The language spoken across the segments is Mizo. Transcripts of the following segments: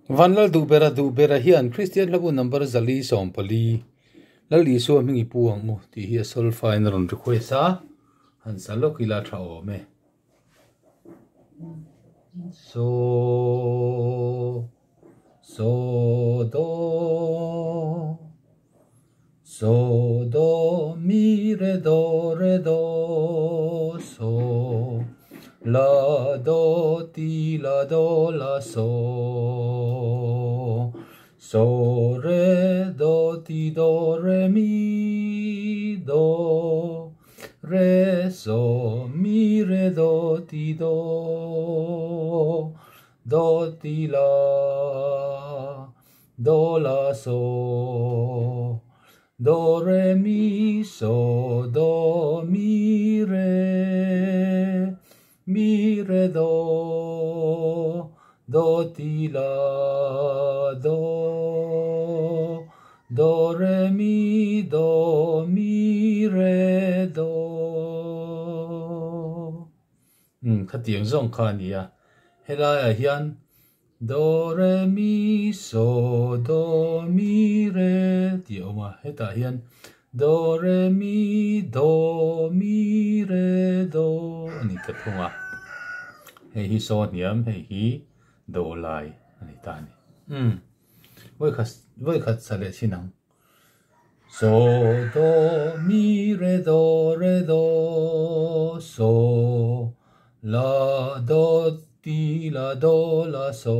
Vanlal Duhbera Duhbera hian Kristian hlabu number 440 Lal Isua hming i pu ang u tih hi a solfa in a rawn request a, han sa lawk ila tha awm e. So so do so do mi re do re do so la do ti la do la so so re do ti do re mi do re so mi re do ti do do ti la do la so do re mi so do mi re mi re do do ti la do do re mi do mi re do. Umm khatiang zawng kha a ni a, helaiah hian do re mi so do mi re tih a awm a, hetah hian do re mi do mi re do a ni ta thung a, hei hi saw hniam hei hi do lai a ni ta a ni. Umm vawikhat vawikhat sa leh chin ang. So do mi re do re do so la do ti la do la so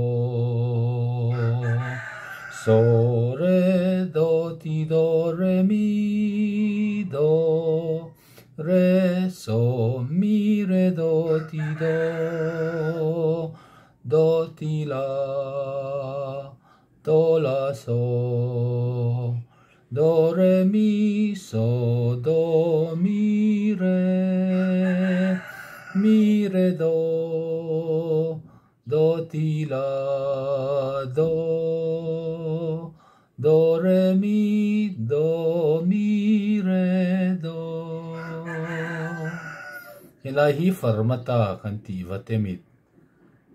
so re do ti do re mi do re so mi re do ti do do ti la do la so do re mi so do mi re mi re do do ti la do do re mi do mi re do. Helai hi farmata kan tih va temit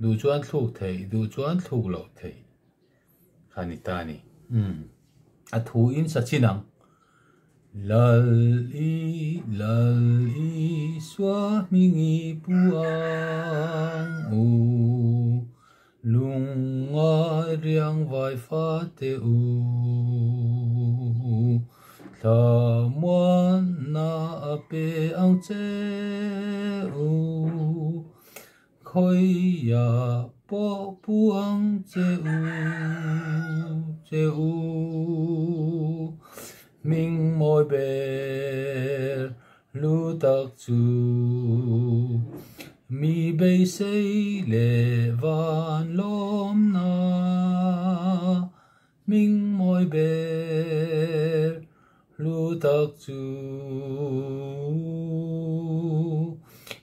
duh chuan thluk theih duh chuan thluk loh theih kha ni ta a ni. Umm a thu in sa chin ang. Lal i Lal Isua hming i pu ang u lungngai riang vai fate u thlamuanna a pe ang che u. Khawiah pawh pu ang che u, che u. Hming mawi ber lu tak chu mi beisei leh van lawmna. Hming mawi ber hlu tak chu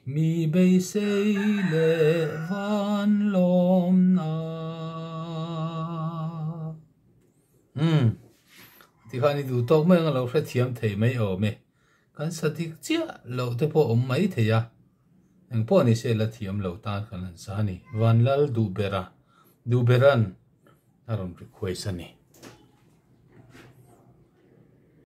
mi beisei leh van lawmna. Umm, tikhan i duh tawk mai ang a lo hrethiam thei mai awm e. Kan sa dik chiah loh te pawh awm mai thei a, engpawh ni se la thiam lo tan kan han sa a ni. Vanlal Duhbera, Duhbera'n a rawn request a ni.